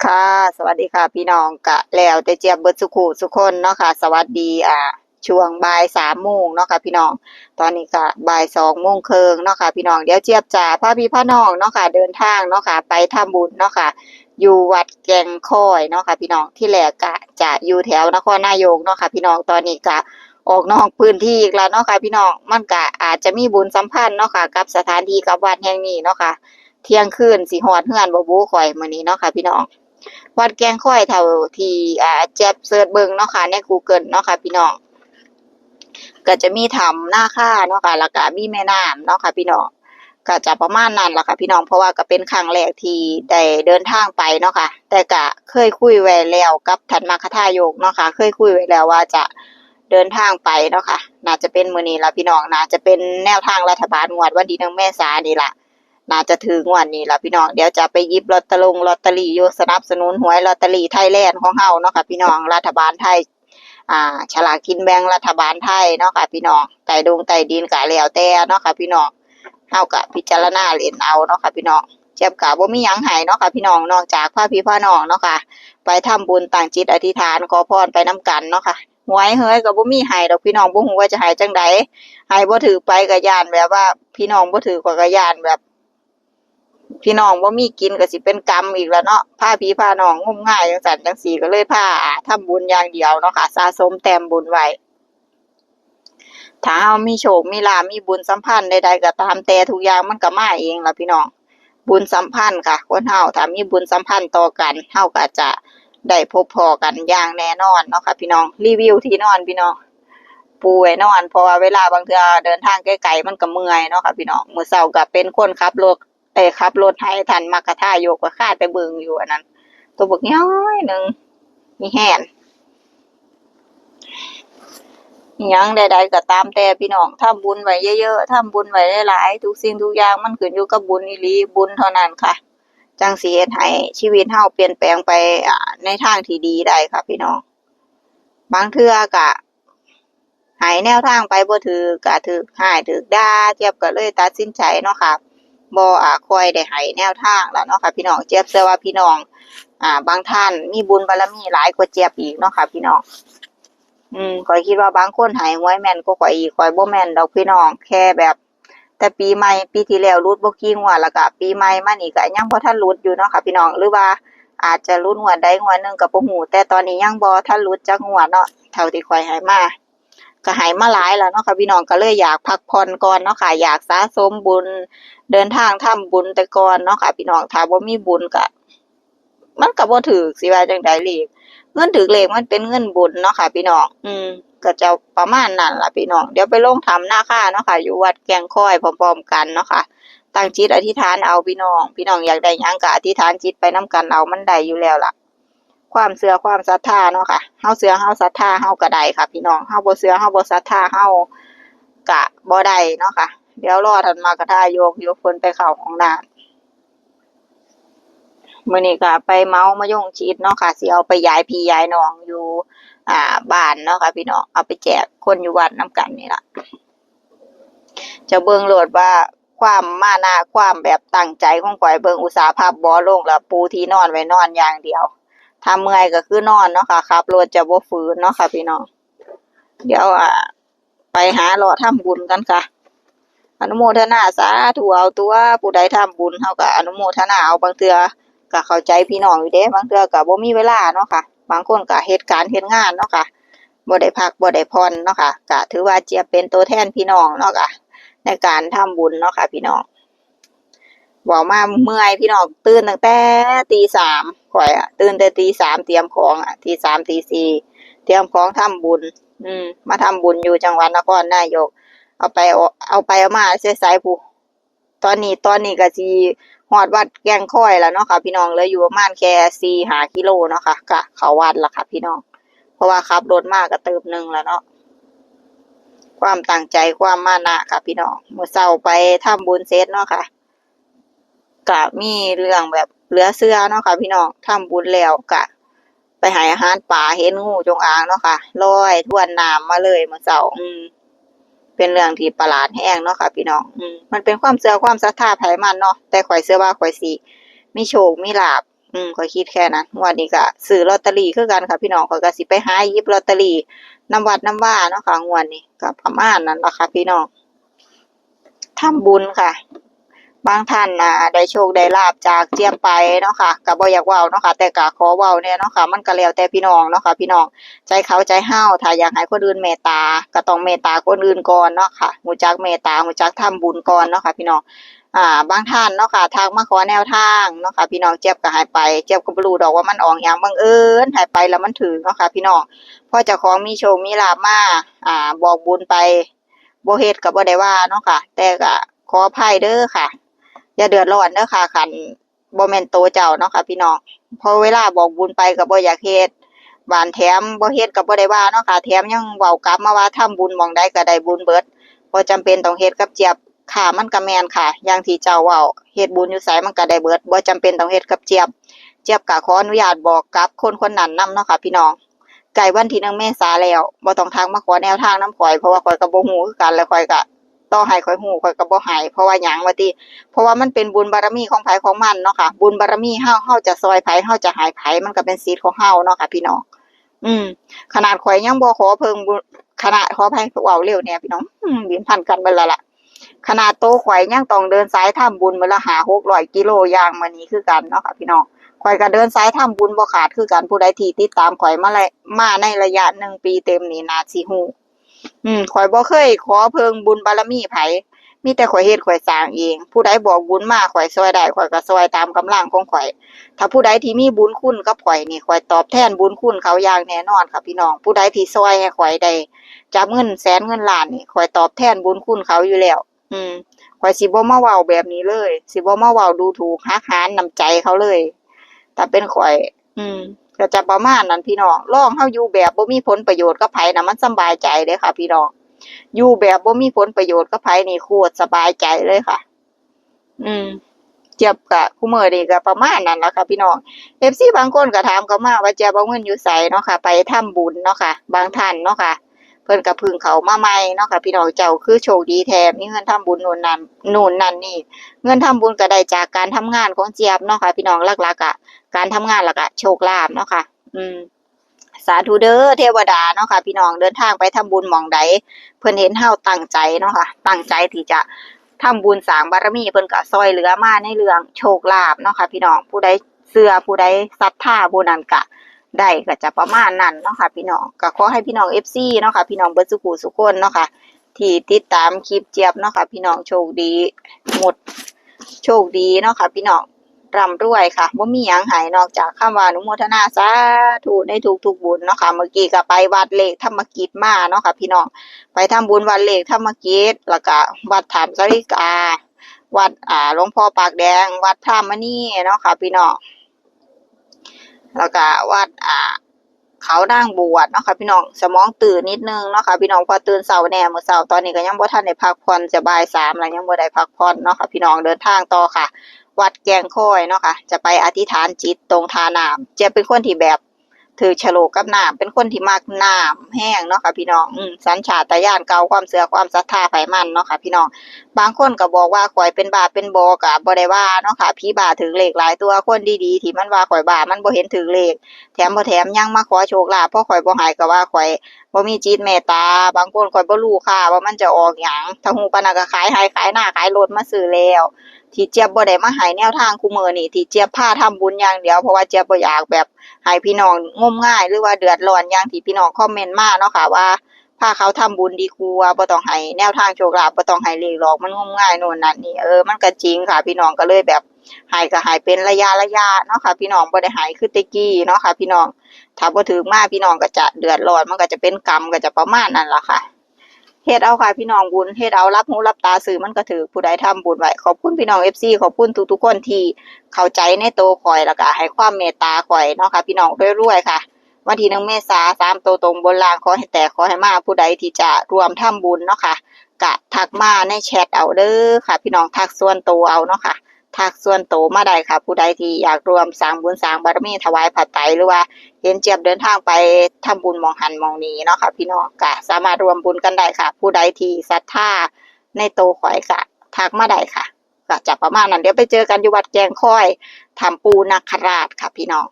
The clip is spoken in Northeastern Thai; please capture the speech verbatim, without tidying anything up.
ค่ะ สวัสดีค่ะพี่น้อง กะแล้วแต่เจี๊ยบเบิดสุขุสุคนเนาะค่ะ สวัสดี อ่า ช่วงบ่ายสามโมงเนาะค่ะพี่น้อง ตอนนี้กะบ่ายสองโมงครึ่งเนาะค่ะพี่น้อง เดี๋ยวเจี๊ยบจะพาพี่พาน้องเนาะค่ะ เดินทางเนาะค่ะ ไปทำบุญเนาะค่ะ อยู่วัดแก่งคอยเนาะค่ะพี่น้อง ที่แรกกะจะอยู่แถวนครนายกเนาะค่ะพี่น้อง ตอนนี้กะออกนอกพื้นที่อีกแล้วเนาะค่ะพี่น้อง มันกะอาจจะมีบุญสัมพันธ์เนาะค่ะ กับสถานที่กับวัดแห่งนี้เนาะค่ะ เที่ยงคืนสิฮอดเฮือนบ่บุข่อยมื้อนี้เนาะค่ะพี่น้อง วัดแก่งคอยเท่าที่ อ่า เจี๊ยบเสิร์ชเบิ่งเนาะค่ะ ใน Google เนาะค่ะพี่น้อง ก็จะมีถ้ำนาคาเนาะค่ะ แล้วก็มีแม่น้ำเนาะค่ะพี่น้อง ก็จะประมาณนั้นล่ะค่ะพี่น้อง เพราะว่าก็เป็นครั้งแรกที่ได้เดินทางไปเนาะค่ะ แต่ก็เคยคุยไว้แล้วกับท่านมัคคทายกเนาะค่ะ เคยคุยไว้แล้วว่าจะเดินทางไปเนาะค่ะ น่าจะเป็นมื้อนี้ล่ะพี่น้อง น่าจะเป็นแนวทางรัฐบาลงวดวันที่หนึ่งเมษานี่ล่ะ น่าจะถืกงวดนี้ล่ะพี่น้อง เดี๋ยวจะไปหยิบลอตเตอรงลอตเตอรี่อยู่ สนับสนุนหวยลอตเตอรี่ไทยแลนด์ของเฮาเนาะค่ะพี่น้อง รัฐบาลไทย อ่า ฉลากกินแบ่งรัฐบาลไทยเนาะค่ะพี่น้อง ใต้ดงใต้ดินก็แล้วแต่เนาะค่ะพี่น้อง เฮาก็พิจารณาเล่นเอาเนาะค่ะพี่น้อง เจี๊ยบก็บ่มีหยังให้เนาะค่ะพี่น้อง นอกจากพาพี่พาน้องเนาะค่ะ ไปทำบุญตั้งจิตอธิษฐานขอพรไปนำกันเนาะค่ะ หวยเหยก็บ่มีให้ดอกพี่น้อง บ่ฮู้ว่าจะให้จั่งใด ให้บ่ถืกไปก็ย้านแบบว่า พี่น้องบ่ถืกข้อยก็ย้านแบบ พี่น้องบ่มีกินก็สิเป็นกรรมอีกแล้วเนาะ พาผีพาน้องงมงายจั่งซั้นจั่งซี้ ก็เลยพาทำบุญอย่างเดียวเนาะค่ะ สะสมแต้มบุญไว้ ถ้าเฮามีโชคมีลาภ มีบุญสัมพันธ์ใดๆก็ตามแต่ ทุกอย่างมันก็มาเองล่ะพี่น้อง บุญสัมพันธ์ค่ะ คนเฮาถ้ามีบุญสัมพันธ์ต่อกัน เฮาก็จะได้พบพ้อกันอย่างแน่นอนเนาะค่ะพี่น้อง รีวิวที่นอนพี่น้อง ปูไว้นอน เพราะว่าเวลาบางเทื่อเดินทางไกลๆมันก็เมื่อยเนาะค่ะพี่น้อง มื้อเช้าก็เป็นคนขับรถ เอ้ย ขับรถให้ท่านมัคคทายก ก็คาแต่เบิ่งอยู่อันนั้น ตัวบักย้อยหนึ่ง มีแฮน อิหยังใดๆก็ตามแต่พี่น้อง ทำบุญไว้เยอะๆ ทำบุญไว้หลายๆ ทุกสิ่งทุกอย่างมันขึ้นอยู่กับบุญอีหลี บุญเท่านั้นค่ะ จั่งสิเฮ็ดให้ชีวิตเฮาเปลี่ยนแปลงไป อ่า ในทางที่ดีได้ค่ะพี่น้อง บางเทื่อก็ให้แนวทางไปบ่ถืก ก็ถืกฮ้ายถืกด่า เจี๊ยบก็เลยตัดสินใจเนาะค่ะ บ่ อ่า ค่อยได้ให้แนวทางแล้วเนาะค่ะพี่น้อง เจี๊ยบเชื่อว่าพี่น้อง อ่า บางท่านมีบุญบารมีหลายกว่าเจี๊ยบอีกเนาะค่ะพี่น้อง อืม ข้อยคิดว่าบางคนให้หวยแม่นกว่าข้อยอีก ข้อยบ่แม่นดอกพี่น้อง แค่แบบ แต่ปีใหม่ปีที่แล้วหลุดบ่กี่งวด แล้วก็ปีใหม่มานี่ก็ยังบ่ทันหลุดอยู่เนาะค่ะพี่น้อง หรือว่าอาจจะหลุดงวดใดงวดหนึ่งก็บ่ฮู้ แต่ตอนนี้ยังบ่ทันหลุดจักงวดเนาะ เท่าที่ข้อยให้มา ก็ให้มาหลายแล้วเนาะค่ะพี่น้อง ก็เลยอยากพักผ่อนก่อนเนาะค่ะ อยากสะสมบุญ เดินทางทำบุญแต่ก่อนเนาะค่ะพี่น้อง ถ้าบ่มีบุญก็ มันก็บ่ถืก สิว่าจั่งใด เลข เงินถืกเลขมันเป็นเงินบุญเนาะค่ะพี่น้อง อืม ก็จะประมาณนั้นล่ะพี่น้อง เดี๋ยวไปลงถ้ำนาคาเนาะค่ะ อยู่วัดแก่งคอยพร้อมๆกันเนาะค่ะ ตั้งจิตอธิษฐานเอาพี่น้อง พี่น้องอยากได้หยังก็อธิษฐานจิตไปนำกันเอา มันได้อยู่แล้วล่ะ ความเชื่อความศรัทธาเนาะค่ะ เฮาเชื่อเฮาศรัทธาเฮาก็ได้ค่ะพี่น้อง เฮาบ่เชื่อเฮาบ่ศรัทธาเฮาก็บ่ได้เนาะค่ะ เดี๋ยวรอท่านมัคคทายกอยู่ เพิ่นไปเข้าห้องน้ำ มื้อนี้ก็ไปเหมามะยงชิดเนาะค่ะ สิเอาไปยายพี่ยายน้องอยู่ อ่า บ้านเนาะค่ะพี่น้อง เอาไปแจกคนอยู่วัดนำกันนี่ล่ะ จะเบิ่งโลดว่าความมานะ ความแบบตั้งใจของข้อย เบิ่งอุตส่าห์พับเบาะลงแล้วปูที่นอนไว้นอนอย่างเดียว ถ้าเมื่อยก็คือนอนเนาะค่ะ ขับรถจะบ่ฝืนเนาะค่ะพี่น้อง เดี๋ยว อ่า ไปหาเลาะทำบุญกันค่ะ อนุโมทนาสาธุเอาตัว ผู้ใดทำบุญเฮาก็อนุโมทนาเอา บางเทื่อก็เข้าใจพี่น้องอยู่เด้ บางเทื่อก็บ่มีเวลาเนาะค่ะ บางคนก็เฮ็ดการเฮ็ดงานเนาะค่ะ บ่ได้พักบ่ได้ผ่อนเนาะค่ะ ก็ถือว่าเจี๊ยบเป็นตัวแทนพี่น้องเนาะค่ะ ในการทำบุญเนาะค่ะพี่น้อง เว้ามาเมื่อยพี่น้อง ตื่นตั้งแต่ตีสาม ข้อยอะ ตื่นแต่ตีสาม เตรียมของอะ ตีสาม ตีสี่ เตรียมของทำบุญ อืม มาทำบุญอยู่จังหวัดนครนายก เอาไป เอา เอาไปเอามาใส่ๆ พุ้น ตอนนี้ ตอนนี้ก็สิฮอดวัดแก่งคอยแล้วเนาะค่ะพี่น้อง เหลืออยู่ประมาณแค่สี่ห้ากิโลเนาะค่ะ ก็เข้าวัดแล้วค่ะพี่น้อง เพราะว่าขับรถมาก็เติบหนึ่งแล้วเนาะ ความตั้งใจ ความมานะค่ะพี่น้อง มื้อเช้าไปทำบุญเสร็จเนาะค่ะ ก็มีเรื่องแบบเหลือเชื่อเนาะค่ะพี่น้อง ทำบุญแล้วก็ไปให้อาหารปลา เห็นงูจงอางเนาะค่ะ ลอยทวนน้ำมาเลยมื้อเช้า อืม เป็นเรื่องที่ประหลาดแฮงเนาะค่ะพี่น้อง อืม มันเป็นความเชื่อความศรัทธาไผมันเนาะ แต่ข้อยเชื่อว่าข้อยสิมีโชคมีลาภ อืม ข้อยคิดแค่นั้น งวดนี้ก็ซื้อลอตเตอรี่คือกันค่ะพี่น้อง ข้อยก็สิไปหาหยิบลอตเตอรี่นำวัดนำวาเนาะค่ะ งวดนี้ก็ประมาณนั้นล่ะค่ะพี่น้อง ทำบุญค่ะ บางท่านน่ะได้โชคได้ลาภจากเจี๊ยบไปเนาะค่ะ ก็บ่อยากเว้าเนาะค่ะ แต่ก็ขอเว้าแหน่เนาะค่ะ มันก็แล้วแต่พี่น้องเนาะค่ะพี่น้อง ใจเขาใจเฮา ถ้าอยากให้คนอื่นเมตตา ก็ต้องเมตตาคนอื่นก่อนเนาะค่ะ รู้จักเมตตา รู้จักทำบุญก่อนเนาะค่ะพี่น้อง อ่า บางท่านเนาะค่ะ ทักมาขอแนวทางเนาะค่ะพี่น้อง เจี๊ยบก็ให้ไป เจี๊ยบก็บ่รู้ดอกว่ามันออกหยัง บังเอิญให้ไปแล้วมันถืกเนาะค่ะพี่น้อง พอเจ้าของมีโชคมีลาภมา อ่า บอกบุญไป บ่เฮ็ดก็บ่ได้ว่าเนาะค่ะ แต่ก็ขออภัยเด้อค่ะ อย่าเดือดร้อนเด้อค่ะ คันบ่แม่นโตเจ้าเนาะค่ะพี่น้อง เพราะเวลาบอกบุญไปก็บ่อยากเฮ็ด บานแถมบ่เฮ็ดก็บ่ได้ว่าเนาะค่ะ แถมยังเว้ากลับมาว่าทำบุญหม่องใดก็ได้บุญเบิด บ่จำเป็นต้องเฮ็ดกับเจี๊ยบ ค่ะ มันก็แม่นค่ะ อย่างที่เจ้าเว้า เฮ็ดบุญอยู่ไสมันก็ได้เบิด บ่จำเป็นต้องเฮ็ดกับเจี๊ยบ เจี๊ยบก็ขออนุญาตบอกกับคนคนนั้นนำเนาะค่ะพี่น้อง ใกล้วันที่หนึ่งเมษาแล้ว บ่ต้องทักมาขอแนวทางนำข้อย เพราะว่าข้อยก็บ่ฮู้คือกัน แล้วข้อยก็ ต่อให้ข้อยฮู้ ข้อยก็บ่ให้ เพราะว่าหยังว่าติ เพราะว่ามันเป็นบุญบารมีของไผของมันเนาะค่ะ บุญบารมีเฮา เฮาจะซ่อยไผ เฮาจะให้ไผ มันก็เป็นสิทธิ์ของเฮาเนาะค่ะพี่น้อง อืม ขนาดข้อยยังบ่ขอเพิ่งบุญ ขนาด ขออภัย เว้าเร็วแหน่พี่น้อง อืม ลิ้นพันกันเบิดแล้วล่ะ ขนาดโตข้อยยังต้องเดินสายทำบุญมื้อละห้าหกร้อยกิโล อย่างมื้อนี้คือกันเนาะค่ะพี่น้อง ข้อยก็เดินสายทำบุญบ่ขาดคือกัน ผู้ใดที่ติดตามข้อยมาไล มาในระยะหนึ่งปีเต็มนี่น่าสิฮู้ อืม ข้อยบ่เคยขอเพิ่งบุญบารมีไผ มีแต่ข้อยเฮ็ดข้อยสร้างเอง ผู้ใดบอกบุญมาข้อยซ่อยได้ ข้อยก็ซ่อยตามกำลังของข้อย ถ้าผู้ใดที่มีบุญคุณกับข้อยนี่ ข้อยตอบแทนบุญคุณเขาอย่างแน่นอนค่ะพี่น้อง ผู้ใดที่ซ่อยให้ข้อยได้จับเงินแสนเงินล้านนี่ ข้อยตอบแทนบุญคุณเขาอยู่แล้ว อืม ข้อยสิบ่มาเว้าแบบนี้เลย สิบ่มาเว้าดูถูกหักหานน้ำใจเขาเลย ถ้าเป็นข้อย อืม ก็จะประมาณนั้นพี่น้อง ลองเฮาอยู่แบบบ่มีผลประโยชน์กับไผน่ะ มันสำบายใจเด้อค่ะพี่น้อง อยู่แบบบ่มีผลประโยชน์กับไผนี่โคตรสบายใจเลยค่ะ อืม เจี๊ยบก็คุมื้อนี้ก็ประมาณนั้นล่ะค่ะพี่น้อง เอฟซี บางคนก็ถามเข้ามาว่าเจี๊ยบเอาเงินอยู่ไสเนาะค่ะ ไปทำบุญเนาะค่ะ บางท่านเนาะค่ะ เพิ่นก็เพิ่งเข้ามาใหม่เนาะค่ะพี่น้อง เจ้าคือโชคดีแท้ มีเงินทำบุญนู่นนั่น นู่นนั่นนี่ เงินทำบุญก็ได้จากการทำงานของเจี๊ยบเนาะค่ะพี่น้อง หลักๆ ก็การทำงานแล้วก็โชคลาภเนาะค่ะ อืม สาธุเด้อเทวดาเนาะค่ะพี่น้อง เดินทางไปทำบุญหม่องใด เพิ่นเห็นเฮาตั้งใจเนาะค่ะ ตั้งใจที่จะทำบุญสร้างบารมี เพิ่นก็ซ่อยเหลือมาในเรื่องโชคลาภเนาะค่ะพี่น้อง ผู้ใดเชื่อ ผู้ใดศรัทธา ผู้นั้นก็ได้ ก็จะประมาณนั้นเนาะค่ะพี่น้อง ก็ขอให้พี่น้อง เอฟซี เนาะค่ะพี่น้อง เบิดสุขุสุคนเนาะค่ะ ที่ติดตามคลิปเจี๊ยบเนาะค่ะพี่น้อง โชคดี หมด โชคดีเนาะค่ะพี่น้อง ร่ำรวยค่ะ บ่มีหยังให้นอกจากคำว่าอนุโมทนาสาธุในทุกๆบุญเนาะค่ะ เมื่อกี้ก็ไปวัดเลขธรรมกิจมาเนาะค่ะพี่น้อง ไปทำบุญวัดเลขธรรมกิจ แล้วก็วัดถ้ำสาลิกา วัด อ่า หลวงพ่อปากแดง วัดพระมณีเนาะค่ะพี่น้อง แล้วก็วัด อ่า เขานางบวชเนาะค่ะพี่น้อง สมองตื้อนิดนึงเนาะค่ะพี่น้อง เพราะตื่นเช้าแหน่มื้อเช้า ตอนนี้ก็ยังบ่ทันได้พักผ่อน จะบ่ายสามแล้ว ยังบ่ได้พักผ่อนเนาะค่ะพี่น้อง เดินทางต่อค่ะ วัดแก่งคอยเนาะค่ะ จะไปอธิษฐานจิตตรงท่าน้ำ จะเป็นคนที่แบบถืกโฉลกกับน้ำ เป็นคนที่มักน้ำแฮงเนาะค่ะพี่น้อง อืม สัญชาตญาณเก่า ความเชื่อความศรัทธาไผมันเนาะค่ะพี่น้อง บางคนก็บอกว่าข้อยเป็นบ้าเป็นบอ ก็บ่ได้ว่าเนาะค่ะ ผีบ้าถืกเลขหลายตัว คนดีๆที่มันว่าข้อยบ้า มันบ่เห็นถืกเลข แถมบ่แถมยังมาขอโชคลาภ พอข้อยบ่ให้ก็ว่าข้อยบ่มีจิตเมตตา บางคนข้อยบ่รู้ค่ะว่ามันจะออกหยัง ถ้าฮู้ปานนั้นก็ขายไร่ขายนาขายรถมาซื้อแล้ว ที่เจี๊ยบบ่ได้มาให้แนวทางคุมื้อนี้ ที่เจี๊ยบพาทำบุญอย่างเดียว เพราะว่าเจี๊ยบบ่อยากแบบให้พี่น้องงมงาย หรือว่าเดือดร้อนอย่างที่พี่น้องคอมเมนต์มาเนาะค่ะ ว่าพาเขาทำบุญดีกว่า บ่ต้องให้แนวทางโชคลาภ บ่ต้องให้เลขหลอก มันงมงายโน่นนั่นนี่ เออ มันก็จริงค่ะพี่น้อง ก็เลยแบบ ให้ก็ให้เป็นระยะระยะเนาะค่ะพี่น้อง บ่ได้ให้คือแต่กี้เนาะค่ะพี่น้อง ถ้าบ่ถืกมาพี่น้องก็จะเดือดร้อน มันก็จะเป็นกรรม ก็จะประมาณนั้นล่ะค่ะ เฮ็ดเอาค่ะพี่น้อง บุญเฮ็ดเอา หลับหูหลับตาซื้อมันก็ถืก ผู้ใดทำบุญไว้ ขอบคุณพี่น้อง เอฟซี ขอบคุณทุกๆคนที่เข้าใจในโตข้อย แล้วก็ให้ความเมตตาข้อยเนาะค่ะพี่น้อง รวยๆค่ะ วันที่หนึ่งเมษา สามโตตรงบนล่าง ขอให้แตกขอให้มา ผู้ใดที่จะร่วมทำบุญเนาะค่ะ ก็ทักมาในแชทเอาเด้อค่ะพี่น้อง ทักส่วนโตเอาเนาะค่ะ ทักส่วนโตมาได้ค่ะ ผู้ใดที่อยากร่วมสร้างบุญสร้างบารมีถวายผ้าไตร หรือว่าเห็นเจี๊ยบเดินทางไปทำบุญหม่องหั้นหม่องนี้เนาะค่ะพี่น้อง ก็สามารถร่วมบุญกันได้ค่ะ ผู้ใดที่ศรัทธาในโตข้อยก็ทักมาได้ค่ะ ก็จะประมาณนั้น เดี๋ยวไปเจอกันอยู่วัดแก่งคอย ถ้ำปู่นาคราชค่ะพี่น้อง